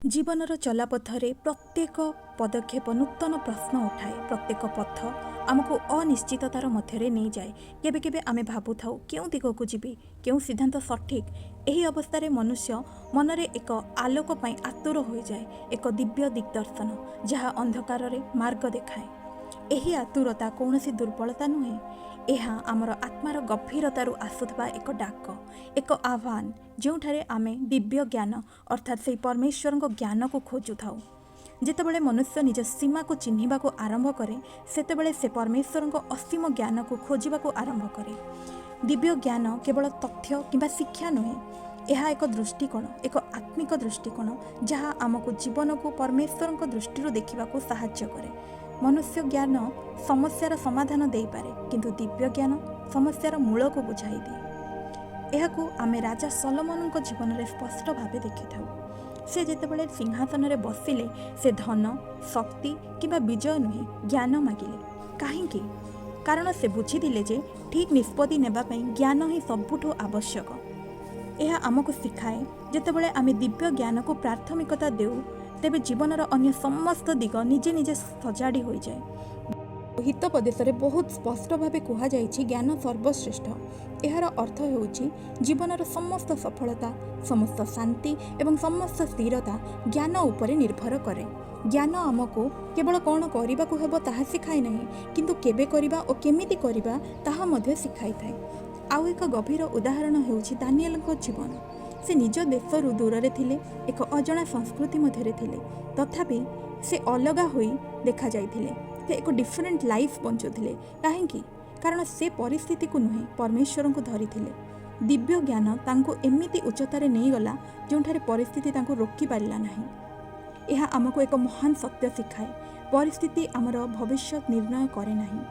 ଜୀବନର ଚଲାପଥରେ ପ୍ରତ୍ୟେକ ପଦକ୍ଷେପ ନୂତନ ପ୍ରଶ୍ନ ଉଠାଏ। ପ୍ରତ୍ୟେକ ପଥ ଆମକୁ ଅନିଶ୍ଚିତତାର ମଧ୍ୟରେ ନେଇଯାଏ। କେବେ କେବେ ଆମେ ଭାବୁଥାଉ, କେଉଁ ଦିଗକୁ ଯିବି, କେଉଁ ସିଦ୍ଧାନ୍ତ ସଠିକ୍? ଏହି ଅବସ୍ଥାରେ ମନୁଷ୍ୟ ମନରେ ଏକ ଆଲୋକ ପାଇଁ ଆତୁର ହୋଇଯାଏ, ଏକ ଦିବ୍ୟ ଦିଗ୍ଦର୍ଶନ, ଯାହା ଅନ୍ଧକାରରେ ମାର୍ଗ ଦେଖାଏ। ଏହି ଆତୁରତା କୌଣସି ଦୁର୍ବଳତା ନୁହେଁ। ଏହା ଆମର ଆତ୍ମାର ଗଭୀରତାରୁ ଆସୁଥିବା ଏକ ଡାକ, ଏକ ଆହ୍ୱାନ, ଯେଉଁଠାରେ ଆମେ ଦିବ୍ୟ ଜ୍ଞାନ, ଅର୍ଥାତ୍ ସେହି ପରମେଶ୍ୱରଙ୍କ ଜ୍ଞାନକୁ ଖୋଜୁଥାଉ। ଯେତେବେଳେ ମନୁଷ୍ୟ ନିଜ ସୀମାକୁ ଚିହ୍ନିବାକୁ ଆରମ୍ଭ କରେ, ସେତେବେଳେ ସେ ପରମେଶ୍ୱରଙ୍କ ଅସୀମ ଜ୍ଞାନକୁ ଖୋଜିବାକୁ ଆରମ୍ଭ କରେ। ଦିବ୍ୟ ଜ୍ଞାନ କେବଳ ତଥ୍ୟ କିମ୍ବା ଶିକ୍ଷା ନୁହେଁ। ଏହା ଏକ ଦୃଷ୍ଟିକୋଣ, ଏକ ଆତ୍ମିକ ଦୃଷ୍ଟିକୋଣ, ଯାହା ଆମକୁ ଜୀବନକୁ ପରମେଶ୍ୱରଙ୍କ ଦୃଷ୍ଟିରୁ ଦେଖିବାକୁ ସାହାଯ୍ୟ କରେ। ମନୁଷ୍ୟ ଜ୍ଞାନ ସମସ୍ୟାର ସମାଧାନ ଦେଇପାରେ, କିନ୍ତୁ ଦିବ୍ୟ ଜ୍ଞାନ ସମସ୍ୟାର ମୂଳକୁ ବୁଝାଇ ଦିଏ। ଏହାକୁ ଆମେ ରାଜା ସଲମନଙ୍କ ଜୀବନରେ ସ୍ପଷ୍ଟ ଭାବେ ଦେଖିଥାଉ। ସେ ଯେତେବେଳେ ସିଂହାସନରେ ବସିଲେ, ସେ ଧନ, ଶକ୍ତି କିମ୍ବା ବିଜୟ ନୁହେଁ, ଜ୍ଞାନ ମାଗିଲେ। କାହିଁକି? କାରଣ ସେ ବୁଝିଥିଲେ ଯେ ଠିକ୍ ନିଷ୍ପତ୍ତି ନେବା ପାଇଁ ଜ୍ଞାନ ହିଁ ସବୁଠୁ ଆବଶ୍ୟକ। ଏହା ଆମକୁ ଶିଖାଏ, ଯେତେବେଳେ ଆମେ ଦିବ୍ୟ ଜ୍ଞାନକୁ ପ୍ରାଥମିକତା ଦେଉ, ତେବେ ଜୀବନର ଅନ୍ୟ ସମସ୍ତ ଦିଗ ନିଜେ ନିଜେ ସଜାଡ଼ି ହୋଇଯାଏ। ହିତୋପଦେଶରେ ବହୁତ ସ୍ପଷ୍ଟ ଭାବେ କୁହାଯାଇଛି, ଜ୍ଞାନ ସର୍ବଶ୍ରେଷ୍ଠ। ଏହାର ଅର୍ଥ ହେଉଛି, ଜୀବନର ସମସ୍ତ ସଫଳତା, ସମସ୍ତ ଶାନ୍ତି ଏବଂ ସମସ୍ତ ସ୍ଥିରତା ଜ୍ଞାନ ଉପରେ ନିର୍ଭର କରେ। ଜ୍ଞାନ ଆମକୁ କେବଳ କ'ଣ କରିବାକୁ ହେବ ତାହା ଶିଖାଏ ନାହିଁ, କିନ୍ତୁ କେବେ କରିବା ଓ କେମିତି କରିବା ତାହା ମଧ୍ୟ ଶିଖାଇଥାଏ। ଆଉ ଏକ ଗଭୀର ଉଦାହରଣ ହେଉଛି ଦାନିଏଲଙ୍କ ଜୀବନ। ସେ ନିଜ ଦେଶରୁ ଦୂରରେ ଥିଲେ, ଏକ ଅଜଣା ସଂସ୍କୃତି ମଧ୍ୟରେ ଥିଲେ। ତଥାପି ସେ ଅଲଗା ହୋଇ ଦେଖାଯାଇଥିଲେ। ସେ ଏକ ଡିଫରେଣ୍ଟ ଲାଇଫ୍ ବଞ୍ଚୁଥିଲେ। କାହିଁକି? କାରଣ ସେ ପରିସ୍ଥିତିକୁ ନୁହେଁ, ପରମେଶ୍ୱରଙ୍କୁ ଧରିଥିଲେ। ଦିବ୍ୟ ଜ୍ଞାନ ତାଙ୍କୁ ଏମିତି ଉଚ୍ଚତାରେ ନେଇଗଲା, ଯେଉଁଠାରେ ପରିସ୍ଥିତି ତାଙ୍କୁ ରୋକିପାରିଲା ନାହିଁ। ଏହା ଆମକୁ ଏକ ମହାନ ସତ୍ୟ ଶିଖାଏ। ପରିସ୍ଥିତି ଆମର ଭବିଷ୍ୟତ ନିର୍ଣ୍ଣୟ କରେ ନାହିଁ।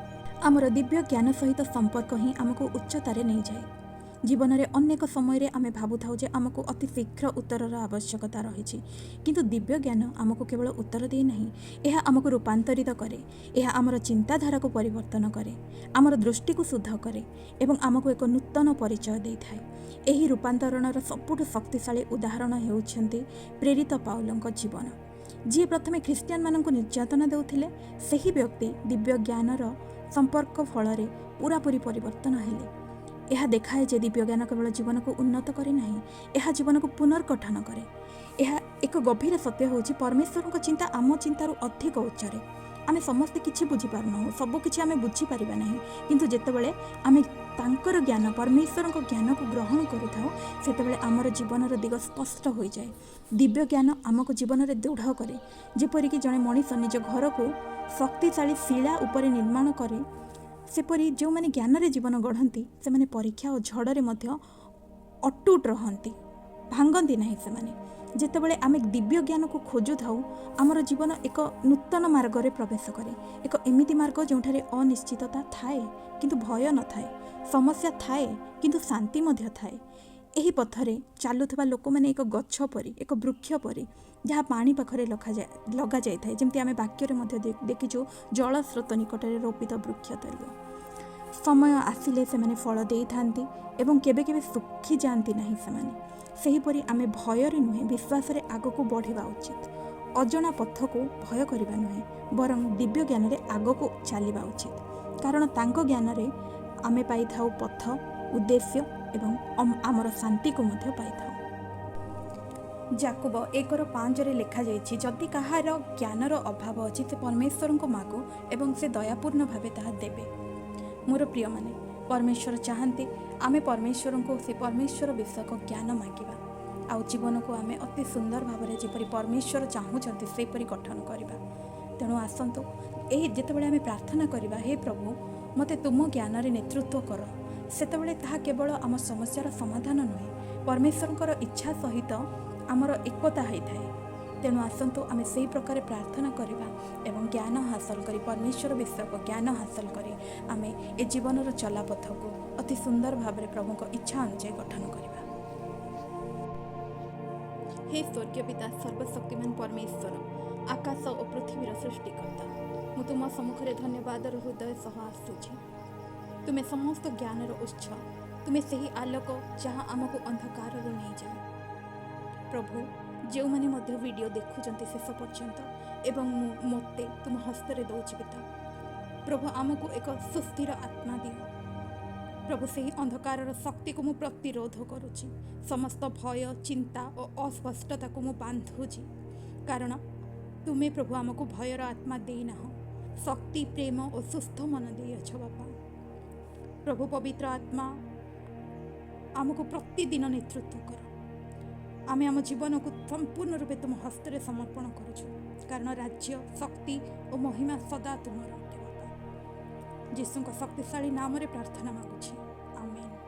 ଆମର ଦିବ୍ୟ ଜ୍ଞାନ ସହିତ ସମ୍ପର୍କ ହିଁ ଆମକୁ ଉଚ୍ଚତାରେ ନେଇଯାଏ। ଜୀବନରେ ଅନେକ ସମୟରେ ଆମେ ଭାବୁଥାଉ ଯେ ଆମକୁ ଅତି ଶୀଘ୍ର ଉତ୍ତରର ଆବଶ୍ୟକତା ରହିଛି। କିନ୍ତୁ ଦିବ୍ୟ ଜ୍ଞାନ ଆମକୁ କେବଳ ଉତ୍ତର ଦିଏ ନାହିଁ, ଏହା ଆମକୁ ରୂପାନ୍ତରିତ କରେ। ଏହା ଆମର ଚିନ୍ତାଧାରାକୁ ପରିବର୍ତ୍ତନ କରେ, ଆମର ଦୃଷ୍ଟିକୁ ଶୁଦ୍ଧ କରେ ଏବଂ ଆମକୁ ଏକ ନୂତନ ପରିଚୟ ଦେଇଥାଏ। ଏହି ରୂପାନ୍ତରଣର ସବୁଠୁ ଶକ୍ତିଶାଳୀ ଉଦାହରଣ ହେଉଛନ୍ତି ପ୍ରେରିତ ପାଉଲଙ୍କ ଜୀବନ। ଯିଏ ପ୍ରଥମେ ଖ୍ରୀଷ୍ଟିଆନମାନଙ୍କୁ ନିର୍ଯାତନା ଦେଉଥିଲେ, ସେହି ବ୍ୟକ୍ତି ଦିବ୍ୟ ଜ୍ଞାନର ସମ୍ପର୍କ ଫଳରେ ପୂରାପୂରି ପରିବର୍ତ୍ତନ ହେଲେ। ଏହା ଦେଖାଏ ଯେ ଦିବ୍ୟ ଜ୍ଞାନ କେବଳ ଜୀବନକୁ ଉନ୍ନତ କରେ ନାହିଁ, ଏହା ଜୀବନକୁ ପୁନର୍ଗଠନ କରେ। ଏହା ଏକ ଗଭୀର ସତ୍ୟ ହେଉଛି, ପରମେଶ୍ୱରଙ୍କ ଚିନ୍ତା ଆମ ଚିନ୍ତାରୁ ଅଧିକ ଉଚ୍ଚରେ। ଆମେ ସମସ୍ତେ କିଛି ବୁଝିପାରୁନାହୁଁ, ସବୁ କିଛି ଆମେ ବୁଝିପାରିବା ନାହିଁ। କିନ୍ତୁ ଯେତେବେଳେ ଆମେ ତାଙ୍କର ଜ୍ଞାନ, ପରମେଶ୍ୱରଙ୍କ ଜ୍ଞାନକୁ ଗ୍ରହଣ କରୁଥାଉ, ସେତେବେଳେ ଆମର ଜୀବନର ଦିଗ ସ୍ପଷ୍ଟ ହୋଇଯାଏ। ଦିବ୍ୟ ଜ୍ଞାନ ଆମକୁ ଜୀବନରେ ଦୃଢ଼ କରେ। ଯେପରିକି ଜଣେ ମଣିଷ ନିଜ ଘରକୁ ଶକ୍ତିଶାଳୀ ଶିଳା ଉପରେ ନିର୍ମାଣ କରେ, ସେପରି ଯେଉଁମାନେ ଜ୍ଞାନରେ ଜୀବନ ଗଢ଼ନ୍ତି, ସେମାନେ ପରୀକ୍ଷା ଓ ଝଡ଼ରେ ମଧ୍ୟ ଅଟୁଟ ରହନ୍ତି, ଭାଙ୍ଗନ୍ତି ନାହିଁ ସେମାନେ। ଯେତେବେଳେ ଆମେ ଦିବ୍ୟ ଜ୍ଞାନକୁ ଖୋଜୁଥାଉ, ଆମର ଜୀବନ ଏକ ନୂତନ ମାର୍ଗରେ ପ୍ରବେଶ କରେ। ଏକ ଏମିତି ମାର୍ଗ, ଯେଉଁଠାରେ ଅନିଶ୍ଚିତତା ଥାଏ କିନ୍ତୁ ଭୟ ନଥାଏ, ସମସ୍ୟା ଥାଏ କିନ୍ତୁ ଶାନ୍ତି ମଧ୍ୟ ଥାଏ। ଏହି ପଥରେ ଚାଲୁଥିବା ଲୋକମାନେ ଏକ ଗଛ ପରି, ଏକ ବୃକ୍ଷ ପରି, ଯାହା ପାଣି ପାଖରେ ଲଗାଯାଇଥାଏ। ଯେମିତି ଆମେ ବାକ୍ୟରେ ମଧ୍ୟ ଦେଖିଛୁ, ଜଳସ୍ରୋତ ନିକଟରେ ରୋପିତ ବୃକ୍ଷ ତୁଲ୍ୟ। ସମୟ ଆସିଲେ ସେମାନେ ଫଳ ଦେଇଥାନ୍ତି ଏବଂ କେବେ କେବେ ଶୁଖିଯାଆନ୍ତି ନାହିଁ ସେମାନେ। ସେହିପରି ଆମେ ଭୟରେ ନୁହେଁ, ବିଶ୍ୱାସରେ ଆଗକୁ ବଢ଼ିବା ଉଚିତ। ଅଜଣା ପଥକୁ ଭୟ କରିବା ନୁହେଁ, ବରଂ ଦିବ୍ୟ ଜ୍ଞାନରେ ଆଗକୁ ଚାଲିବା ଉଚିତ। କାରଣ ତାଙ୍କ ଜ୍ଞାନରେ ଆମେ ପାଇଥାଉ ପଥ, ଉଦ୍ଦେଶ୍ୟ ଏବଂ ଆମର ଶାନ୍ତିକୁ ମଧ୍ୟ ପାଇଥାଉ। ଯାକୁବ 1ର 5ରେ ଲେଖାଯାଇଛି, ଯଦି କାହାର ଜ୍ଞାନର ଅଭାବ ଅଛି, ସେ ପରମେଶ୍ୱରଙ୍କୁ ମାଗୁ ଏବଂ ସେ ଦୟାପୂର୍ଣ୍ଣ ଭାବେ ତାହା ଦେବେ। ମୋର ପ୍ରିୟମାନେ, ପରମେଶ୍ୱର ଚାହାନ୍ତି ଆମେ ପରମେଶ୍ୱରଙ୍କୁ ସେ ପରମେଶ୍ୱର ବିଷୟକ ଜ୍ଞାନ ମାଗିବା ଆଉ ଜୀବନକୁ ଆମେ ଅତି ସୁନ୍ଦର ଭାବରେ, ଯେପରି ପରମେଶ୍ୱର ଚାହୁଁଛନ୍ତି, ସେହିପରି ଗଠନ କରିବା। ତେଣୁ ଆସନ୍ତୁ, ଏହି ଯେତେବେଳେ ଆମେ ପ୍ରାର୍ଥନା କରିବା, ହେ ପ୍ରଭୁ, ମୋତେ ତୁମ ଜ୍ଞାନରେ ନେତୃତ୍ୱ କର, ସେତେବେଳେ ତାହା କେବଳ ଆମ ସମସ୍ୟାର ସମାଧାନ ନୁହେଁ, ପରମେଶ୍ୱରଙ୍କର ଇଚ୍ଛା ସହିତ ଆମର ଏକତା ହୋଇଥାଏ। ତେଣୁ ଆସନ୍ତୁ, ଆମେ ସେହି ପ୍ରକାର ପ୍ରାର୍ଥନା କରିବା ଏବଂ ଜ୍ଞାନ ହାସଲ କରି, ପରମେଶ୍ୱର ବିଷୟକ ଜ୍ଞାନ ହାସଲ କରି ଆମେ ଏ ଜୀବନର ଚଲାପଥକୁ ଅତି ସୁନ୍ଦର ଭାବରେ ପ୍ରଭୁଙ୍କ ଇଚ୍ଛା ଅନୁଯାୟୀ ଗଠନ କରିବା। ହେ ସ୍ୱର୍ଗୀୟ ପିତା, ସର୍ବଶକ୍ତିମାନ ପରମେଶ୍ୱର, ଆକାଶ ଓ ପୃଥିବୀର ସୃଷ୍ଟିକର୍ତ୍ତା, ମୁଁ ତୁମ ସମ୍ମୁଖରେ ଧନ୍ୟବାଦର ହୃଦୟ ସହ ଆସୁଛି। ତୁମେ ସମସ୍ତ ଜ୍ଞାନର ଉତ୍ସ। ତୁମେ ସେହି ଆଲୋକ, ଯାହା ଆମକୁ ଅନ୍ଧକାରରୁ ନେଇଯାଏ। ପ୍ରଭୁ, ଯେଉଁମାନେ ମଧ୍ୟ ଭିଡ଼ିଓ ଦେଖୁଛନ୍ତି ଶେଷ ପର୍ଯ୍ୟନ୍ତ, ଏବଂ ମୁଁ ମୋତେ ତୁମ ହସ୍ତରେ ଦେଉଛି ପିତା। ପ୍ରଭୁ, ଆମକୁ ଏକ ସୁସ୍ଥିର ଆତ୍ମା ଦିଅ। ପ୍ରଭୁ, ସେହି ଅନ୍ଧକାରର ଶକ୍ତିକୁ ମୁଁ ପ୍ରତିରୋଧ କରୁଛି। ସମସ୍ତ ଭୟ, ଚିନ୍ତା ଓ ଅସ୍ପଷ୍ଟତାକୁ ମୁଁ ବାନ୍ଧୁଛି, କାରଣ ତୁମେ ପ୍ରଭୁ ଆମକୁ ଭୟର ଆତ୍ମା ଦେଇନାହ, ଶକ୍ତି, ପ୍ରେମ ଓ ସୁସ୍ଥ ମନ ଦେଇଅଛ ବାପା। ପ୍ରଭୁ, ପବିତ୍ର ଆତ୍ମା ଆମକୁ ପ୍ରତିଦିନ ନେତୃତ୍ୱ କର। ଆମେ ଆମ ଜୀବନକୁ ସମ୍ପୂର୍ଣ୍ଣ ରୂପେ ତୁମ ହସ୍ତରେ ସମର୍ପଣ କରୁଛୁ, କାରଣ ରାଜ୍ୟ, ଶକ୍ତି ଓ ମହିମା ସଦା ତୁମର ଅଟେ ବାପା। ଯୀଶୁଙ୍କ ଶକ୍ତିଶାଳୀ ନାମରେ ପ୍ରାର୍ଥନା ମାଗୁଛି, ଆମେନ୍।